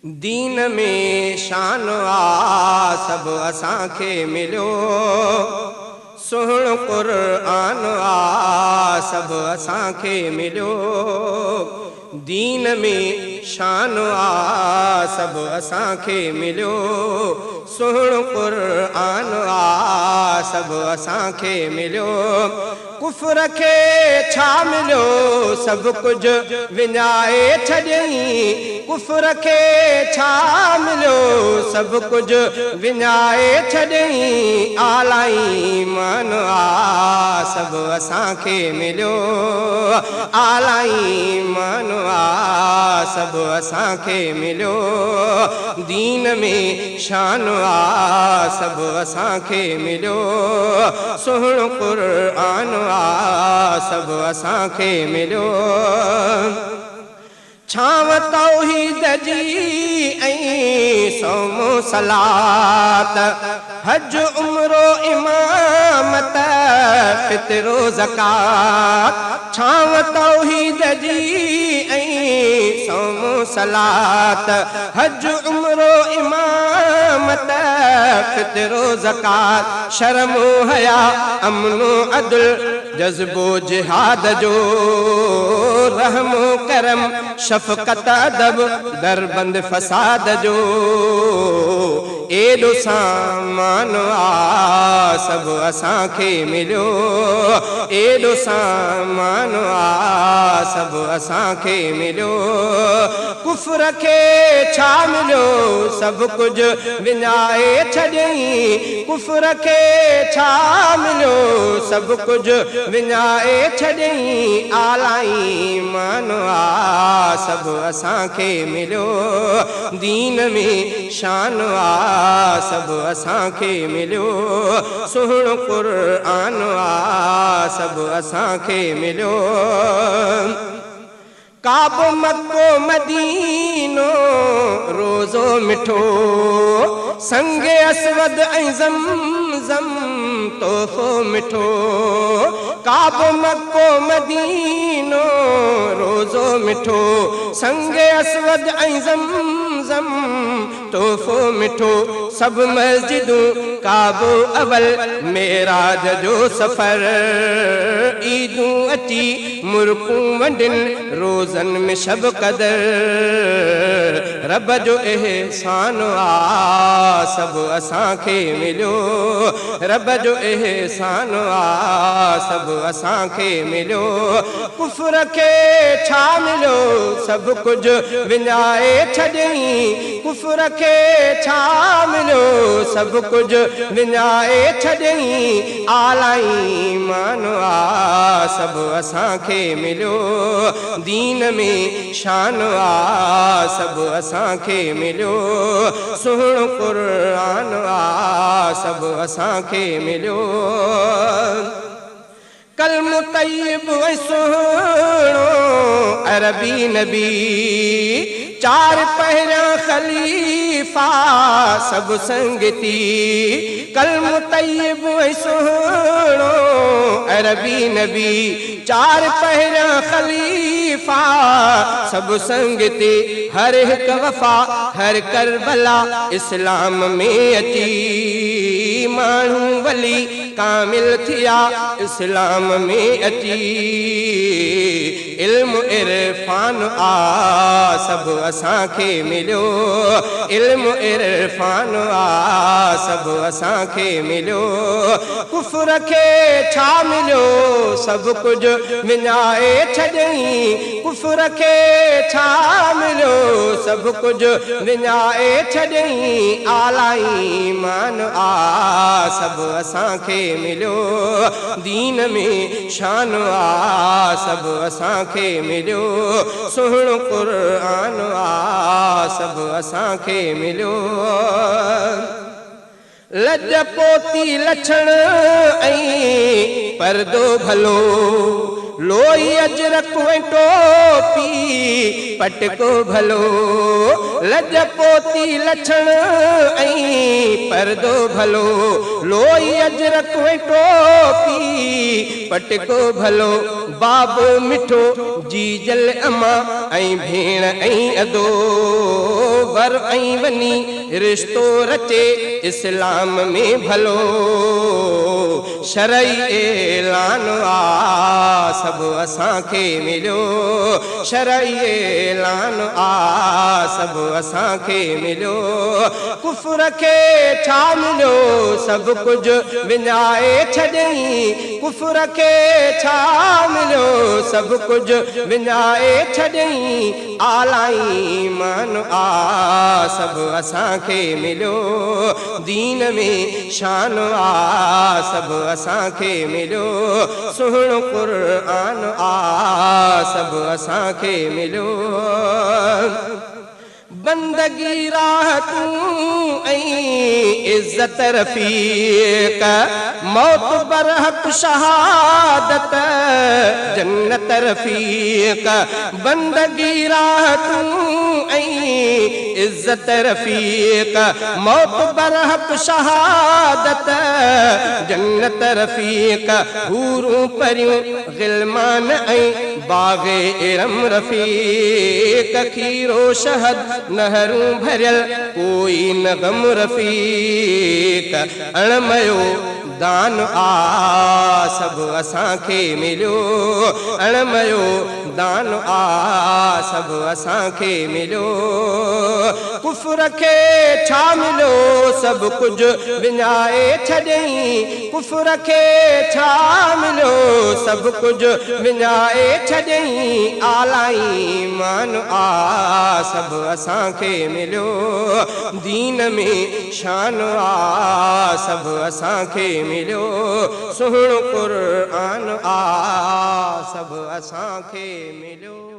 دين ۾ شان آ سڀ اسان کي مليو، سهڻو قرآن آ سڀ اسان کي مليو. دين ۾ شان آ سڀ اسان کي مليو، سهڻو قرآن آ سڀ اسان کي مليو. ڪفر کي ڇا مليو؟ سڀ ڪجهه وڃائي ڇڏيئين. ڪفر کي ڇا مليو؟ سڀ ڪجهه وڃائي ڇڏيئين. اعليٰ ايمان آ سڀ اسان کي مليو، اعليٰ ايمان آ سڀ اسان کي مليو. دين ۾ شان آ سڀ اسان کي مليو، سهڻو قرآن آ سڀ اسان کي مليو. ڇانو توحيد جي ۽ صوم صلات، حج عمرو امامت، فطرو زڪوات. ڇانو توحيد جي ۽ صوم صلات، حج عمرو امامت، فطرو زڪوات. شرم حيا امن عدل جذبو جهاد جو، رحم ڪرم شفقت ادب دربند فساد جو. ايڏو سامان آ سڀ اسان کي مليو، ايڏو سامان آ سڀ اسان کي مليو. ڪفر کي ڇا مليو؟ سڀ ڪجهه وڃائي ڇڏيئين. ڪفر کي ڇا مليو؟ سڀ ڪجهه وڃائي ڇڏيئين. اعليٰ ايمان آ سڀ اسان کي مليو، دين ۾ شان آ سڀ اسان کي مليو، سهڻو قرآن آ سڀ اسان کي مليو. ڪعبو مڪو مدينو روزو مٺو، سنگ اسود ۽ زمزم تحفو مٺو. ڪعبو مڪو مدينو روزو مٺو، سنگ اسود ۽ زمزم تحفو مٺو. سڀ مسجدون ڪعبو اول معراج جو سفر، عيدون اچي مرڪون ونڊن روزن ۾ شب قدر. رب جو احسان آ سڀ اسان کي مليو، رب جو احسان آ سڀ اسان کي مليو. ڪفر کي ڇا مليو؟ سڀ ڪجهه وڃائي ڇڏيئين. ڪفر کي ڇا مليو؟ سڀ ڪجهه وڃائي ڇڏيئين. اعليٰ ايمان آ سڀ اسان کي مليو، دين ۾ شان آ سڀ اسان کي مليو، سهڻو قرآن آ سڀ اسان کي مليو. ڪلمو طيب ۽ سهڻو عربي نبي، چار پهريان خليفا سڀ سنگتي. ڪلمو طيب ۽ سهڻو عربي نبي، چار پهريان خليفا سڀ سنگتي. هر هڪ وفا هر ڪربلا اسلام ۾ اچي، ماڻهو ولي ڪامل ٿيا اسلام ۾ اچي. علم عرفان آ سڀ اسان کي مليو، علم عرفان آ سڀ اسان کي مليو. ڪفر کي ڇا مليو؟ سڀ ڪجهه وڃائي ڇڏيئين. ڪفر کي ڇا مليو؟ سڀ ڪجهه وڃائي ڇڏيئين. اعليٰ ايمان آ سڀ اسان کي مليو، دين ۾ شان آ سڀ اسان کي مليو، سهڻو قرآن آ سڀ اسان کي مليو. لڄ پوتي لڇڻ ۽ پردو ڀلو، لوئي اجرڪ ۽ ٽوپي پٽڪو ڀلو. لڄ پوتي لڇڻ ۽ پردو ڀلو، لوئي اجرڪ ۽ ٽوپي پٽڪو ڀلو. بابو مٺو جيجل اما ۽ ڀيڻ ۽ ادو ور ۽ وني رشتو رچي اسلام ۾ ڀلو شرعي اعلان آ سڀ اسان کي مليو شرعي اعلان آ سڀ اسان کي مليو ڪفر کي ڇا مليو سڀ ڪجهه وڃائي ڇڏيئين ڪفر کي ڇا مليو سڀ ڪجهه وڃائي ڇڏيئين اعليٰ ايمان آ سڀ اسان کي مليو دين ۾ شان آ سڀ اسان کي مليو سهڻو قرآن آ سڀ اسان کي مليو بندگي راحتون ۽ عزت رفيق موت برحق شهادت جنت رفيق بندگي راحتون ۽ عزت رفيق موت برحق شهادت جنت رفيق حورون پريون غلمان ۽ باغ ارم رفيق کيرو شهد نهرون ڀريل ڪوئي نه غم رفيق اڻميو دان آ سڀ اسان کي مليو اڻميو دان آ سڀ اسان کي مليو ڪفر کي ڇا مليو سڀ ڪجهه وڃائي ڇڏيئين ڪفر کي ڇا مليو سڀ ڪجهه وڃائي ڇڏيئين اعليٰ ايمان آ سڀ اسان کي مليو دين ۾ شان آ سڀ اسان کي مليو سهڻو قرآن آ سڀ اسان کي مليو.